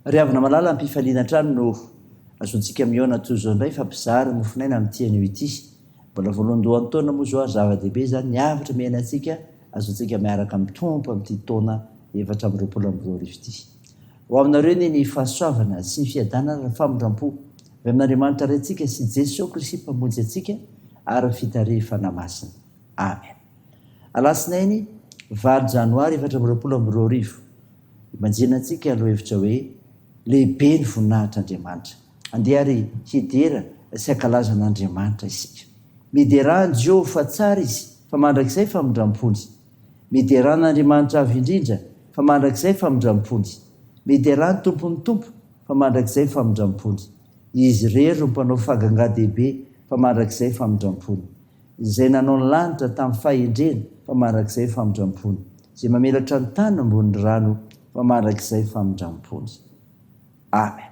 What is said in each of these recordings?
Ry havana malala, am-pifaliana hatrany no azontsika mihaona toy izao indray fa mpizara mofonaina amin'ity anio ity. Mbola voalohandohan'ny taona moa izao ary zava-dehibe izany ny hafatra omena antsika azontsika miaraka amin'ny Tompo amin'ity taona 2024 ity. Ho aminareo anie ny fahasoavana sy ny fiadanana ary ny famindram-po avy amin'Andriamanitra Raintsika sy Jesoa Kristy Mpamonjy antsika ary ny fitarihin'ny Fanahy Masina. Amen. Alatsinainy valo janoary 2024. Ibanjina antsika lohahevitra hoe Lehibe ny voninahitr'Andriamanitra. Andeha àry hidera sy hankalaza an'Andriamanitra isika. Miderà an'i Jehovah fa tsara Izy, fa mandrakizay famindram-pony. Miderà an'Andriamanitra Avo Indrindra, fa mandrakizay famindram-pony. Miderà ny Tompon'ny tompo, fa mandrakizay famindram-pony. Izy irery no mpanao fahagangadehibe, fa mandrakizay famindram-pony. Izay nanao ny lanitra tamin'ny fahendrena, fa mandrakizay famindram-pony. Izay mamelatra ny tany ambonin'ny rano, fa mandrakizay famindram-pony. Amen.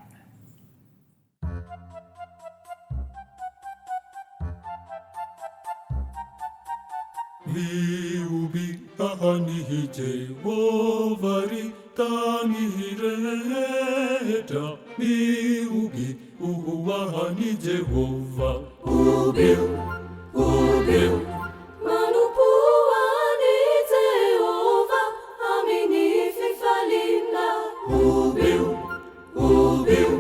Mihoby an'i Jehovah ry tany rehetra, mihoby an'i Jehovah. Hobio, hobio. Manompoa an'i Jehovah amin'ny fifaliana. Hobio, hobio.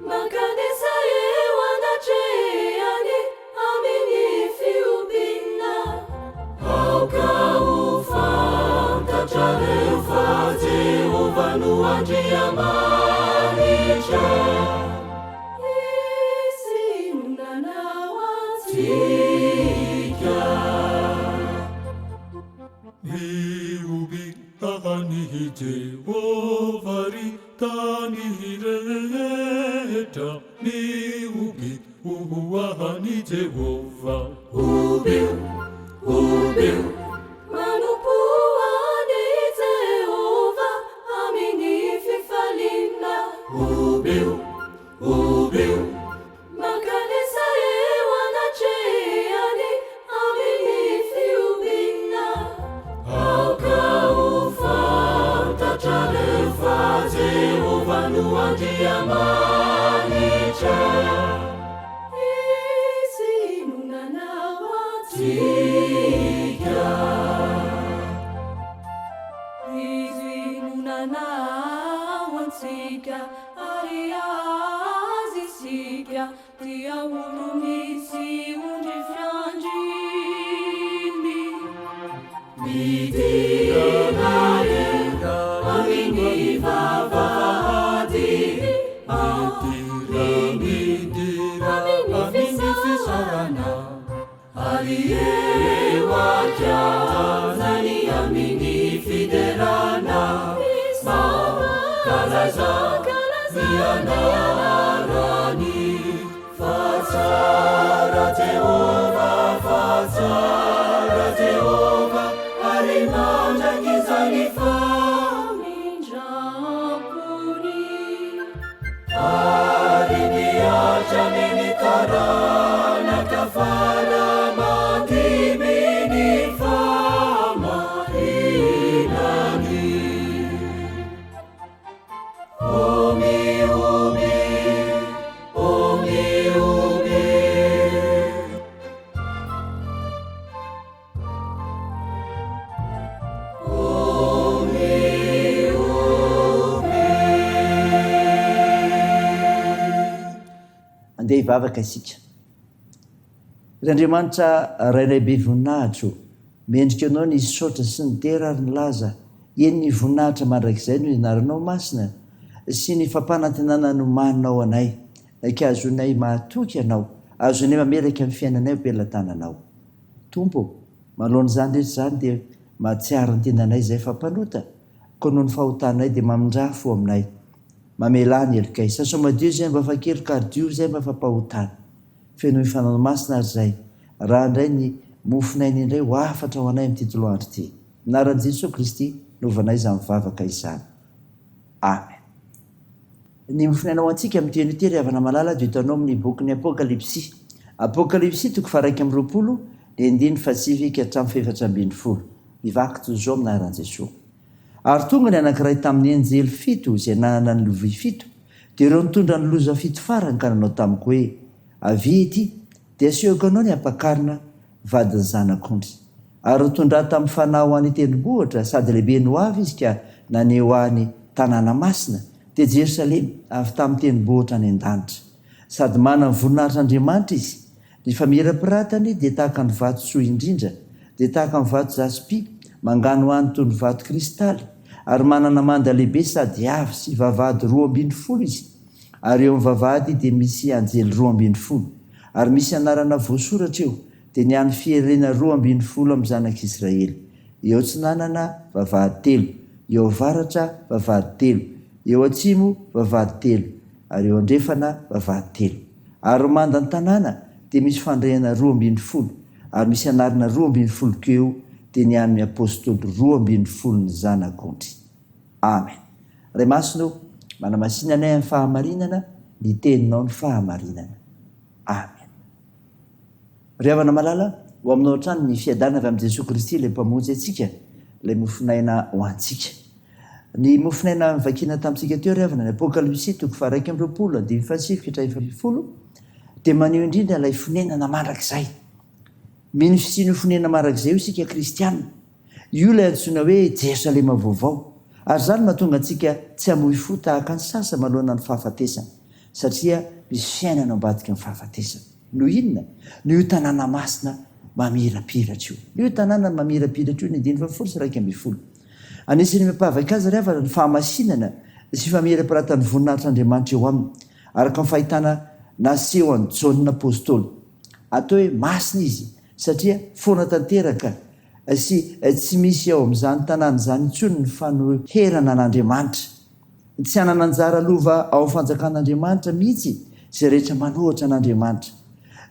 Mankanesa eo anatrehany amin'ny fihobiana. Aoka ho fantatrareo fa Jehovah no Andriamanitra. Izy no nanao antsika. Mihoby an'i Jehovah ry tany rehetra, mihoby an'i Jehovah. Hobio, hobio. Manompoa an'i Jehovah amin'ny fifaliana. Hobio, hobio. Mankanesa eo anatrehany amin'ny fihobiana. Aoka ho fantatrareo fa Jehovah no Andriamanitra. Izy no nanao antsika. Izy no nanao antsika. Ary azy isika dia olo misy ondry fiandriny. Midina eo amin'ny vavahady, midira amin'ny fisaorana. Ary eo an-kianjany amin'ny fiderana, mankalaza ny anarany. Fa tsara Jehovah, fa tsara Jehovah, ary mandrakizay ny Famindram-pony. Ary mihatra amin'ny taranaka fara aman-dimy ny fahamarinany. Omi, omi, omi, omi. Andeha hivavaka isika. Ry Andriamanitra Rainay be voninahitra o, mendrika Anao ny hisaotra sy ny dera ary ny laza, eny ny voninahitra mandrakizay no ianaranao masina sy ny fampanantenana nomaninao anay, ka ahazoanay mahatoky Anao, ahazoanay mamelaka ny fiainanay ho am-pelatananao. Tompo ô, manoloana izany rehetra izany dia mahatsiaro ny tenanay izay fa mpanota, koa noho ny fahotanay dia mamindrà fo aminay. Mamelà ny helokay. Sasao madio izay mba afa-keloka ary diovy izay mba afa-pahotana. Fenoy Fanahy Masina ary izay, raha handray ny mofon'aina indray ho hafatra ho anay amin'ity toloandro ity. Anaran'i Jesoa Kristy no ovanay izany vavaka izany. Amen. Ny mofonaina ho antsika amin'ity anio ity ry havana malala dia hitanao amin'ny bokin'ny Apokalypsy. Apokalypsy toko faha-21 ny andininy fahasivy ka hatramin'ny fahefatra ambinifolo. Mivaky toy izao amin'ny anaran'i Jesoa. Ary tonga ny anankiray tamin'ny anjely fito izay nanana ny lovia fito, dia ireo nitondra ny loza fito farany ka nanao tamiko hoe, Avia ety, dia asehoko anao ny ampakarina vadin'ny Zanak'ondry. Ary nitondra ahy tamin'ny fanahy ho any an-tendrombohitra, sady lehibe no avy izy ka naneho ahy ny tanàna masina, dia Jerosalema, avy tamin'ny tendrombohitra any an-danitra. Sady manana ny voninahitr'Andriamanitra izy. Ny famirapiratany dia tahaka ny vato soa indrindra, dia tahaka ny vato jaspy, manganohano toy ny vato kristaly, ary manana manda lehibe sady avo sy vavahady 12 izy, ary eo amin'ny vavahady dia misy anjely 12, ary misy anarana voasoratra eo, dia ny an'ny firenena 12 amin'ny zanak'Israely. Eo atsinanana, vavahady telo, eo avaratra, vavahady telo, eo atsimo, vavahady telo, ary eo andrefana, vavahady telo. Ary ny mandan-tanàna dia misy fandrehana 12, ary misy anarana 12 koa eo, dia ny an'ny apostoly 12n'ny Zanak'ondry. Amen. Ray Masina ô, manamasina anay amin'ny fahamarinana, ny Teninao ny fahamarinana. Amen. Ry havana malala, ho aminao hatrany ny fiadanana avy amin'i Jesoa Kristy ilay Mpamonjy antsika, ilay mofon'aina ho antsika. Ny mofon'aina novakiana tamintsika teo ry havana, ny Apokalypsy toko faha-21 andininy faha-9 ka hatramin'ny faha-10, dia maneho indrindra ilay fonenana mandrakizay. Mino fisian'io fonenana mandrakizay io isika kristiana. Io ilay antsoina hoe Jerosalema Vaovao. Ary izany no mahatonga antsika tsy hamoy fo tahaka ny sasa manoloana ny fahafatesana, satria misy fiainana ao ambadiky ny fahafatesana. Noho inona? Noho io tanàna masina mamirapiratra io. Noho io tanàna mamirapiratra io ny andininy fahafolo sy 11. Anisan'ny mampavaka azy ry havana ny fahamasinana sy famirapiratan'ny voninahitr'Andriamanitra eo aminy, araka ny fahitana naseho an'i Jaona Apostoly. Atao hoe masina izy satria foana tanteraka sy tsy misy ao amin'izany tanàna izany intsony ny fanoherana an'Andriamanitra. Tsy hanana anjara lova ao amin'ny fanjakan'Andriamanitra mihitsy izay rehetra manohitra an'Andriamanitra.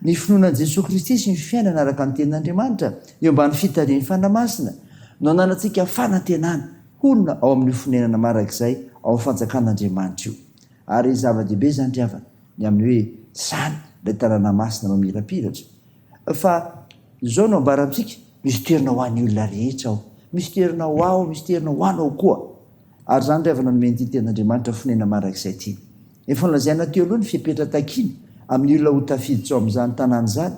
Ny finoana an'i Jesoa Kristy sy ny fiainana araka ny Tenin'Andriamanitra eo ambany fitarihan'ny Fanahy Masina no ananantsika fanantenana honina ao amin'io fonenana mandrakizay ao amin'ny fanjakan'Andriamanitra io. Ary zava-dehibe izany ry havana, ny amin'ny hoe izany ilay tanàna masina mamirapiratra. Fa izao no ambara amintsika, misy toerana ho an'ny olona rehetra ao. Misy toerana ho ahy ao, misy toerana ho anao koa. Ary izany ry havana nomen'ity Tenin'Andriamanitra fonena mandrakizay ity. Efa nolazaina teo aloha ny fepetra takiana amin'ny olona ho tafiditra ao amin'izany tanàna izany.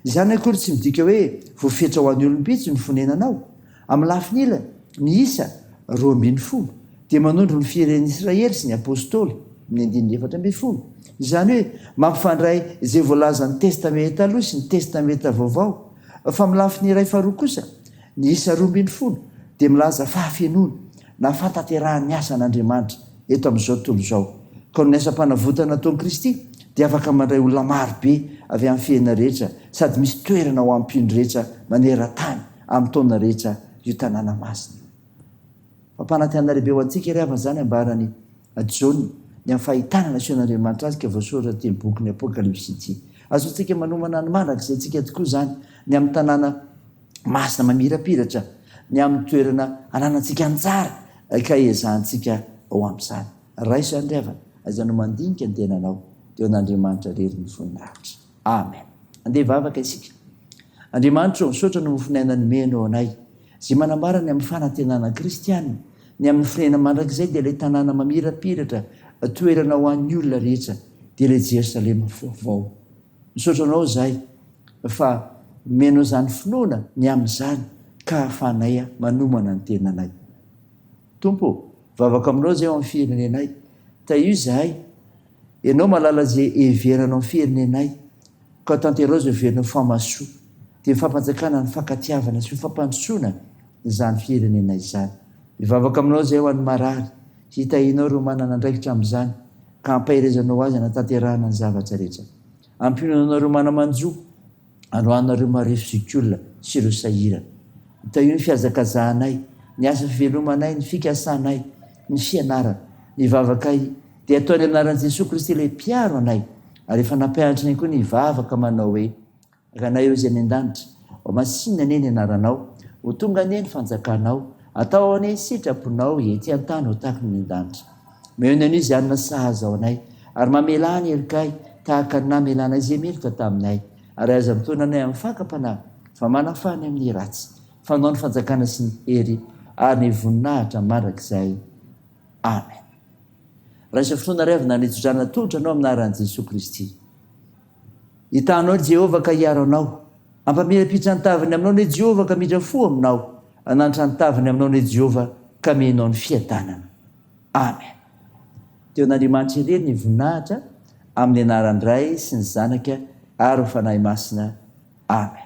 Izany akory tsy midika hoe voafetra ho an'ny olom-bitsy ny fonenana ao. Amin'ny lafiny ilany, ny isa, 12, dia manondro ny firenen'i Israely sy ny Apostoly, amin'ny andininy 14. Izany hoe mampifandray izay voalazan'ny Testamenta Taloha sy ny Testamenta Vaovao. Fa amin'ny lafiny iray faharoa kosa, ny isa 12 dia milaza fahafenoana na fahatanterahan'ny asan'Andriamanitra eto amin'izao tontolo izao. Ka noho ny asam-panavotana nataon'i Kristy dia afaka mandray olona maro be avy amin'ny firenena rehetra sady misy toerana ho an'ny mpino rehetra maneran-tany amin'ny taona rehetra io tanàna masina io. Fampanantenana lehibe ho antsika ry havana izany ambaran'i Jaona ny amin'ny fahitana nasehon'Andriamanitra azy ka voasoratra aty amin'ny bokin'ny Apokalypsy ity. Azontsika manomana ny mandrakizay antsika tokoa izany ny amin'ny tanàna masina mamirapiratra, ny amin'ny toerana ananantsika anjara ka ezahantsika ho amin'izany. Raiso izany ry havana, aiza no mandinika ny tenanao, dia eo an'Andriamanitra irery ny voninahitra. Amen. Andeha hivavaka isika. Andriamanitra ô, misaotra ny mofon'aina nomenao anay, izay manambara ny amin'ny fanantenana kristiana, ny amin'ny firehana mandrakizay dia ilay tanàna mamirapiratra, toerana ho an'ny olona rehetra, dia ilay Jerosalema vaovao. Misaotra anao izahay fa nomenao izany finoana ny amin'izany ka ahafahanay manomana ny tenanay. Tompo ô, mivavaka aminao izahay ao amin'ny firenenay. Tahio izahay. Ianao mahalala izay heveranao ny firenenay, ka tanterao izay heverinao fa mahasoa, dia ny fampanjakana ny fankatiavana sy ny fampandrosoana izany firenena izany. Mivavaka aminao izahay ho an'ny marary, hitahianao ireo manana andraikitra amin'izany, ka hampaherezanao azy hanatanterahana ny zavatra rehetra. Ampiononanao ireo mana-manjo, Androanareo ireo marefo zokiolona sy ireo sahirana. Tahio ny fihazakazahanay, ny asa fivelomanay, ny fikasanay, ny fianarana. Ny vavakay dia atao any anaran'i Jesoa Kristy ilay Mpiaro anay, ary efa nampianatra anay koa ny hivavaka manao hoe, Ranay eo izay any an-danitra, ho masinina anie ny anaranao, ho tonga anie ny fanjakanao, atao anie ny sitraponao ety an-tany ho tahaka ny any an-danitra. Omeo ny anio izay hanina sahaza ho anay, ary mamelà ny helokay, tahaka ny namelanay izay meloka taminay. Ary aza mitondra anay amin'ny fakam-panahy, fa manafaha anay amin'ny ratsy. Fa Anao ny fanjakana sy ny hery, ary ny voninahitra mandrakizay. Amen. Raiso fotoana ry havana ny tsodrano atolotra anao amin'ny anaran'i Jesoa Kristy. Hitahanao i Jehovah ka hiaro anao. Hampamirapiritra ny tavany aminao anie Jehovah ka hamindra fo aminao. Hananatra ny tavany aminao anie Jehovah ka hamehinao ny fiadanana. Amen. Teo an'Andriamanitra irery ny voninahitra, amin'ny anaran'ny Ray sy ny Zanaka ary ny Fanahy Masina. Amen.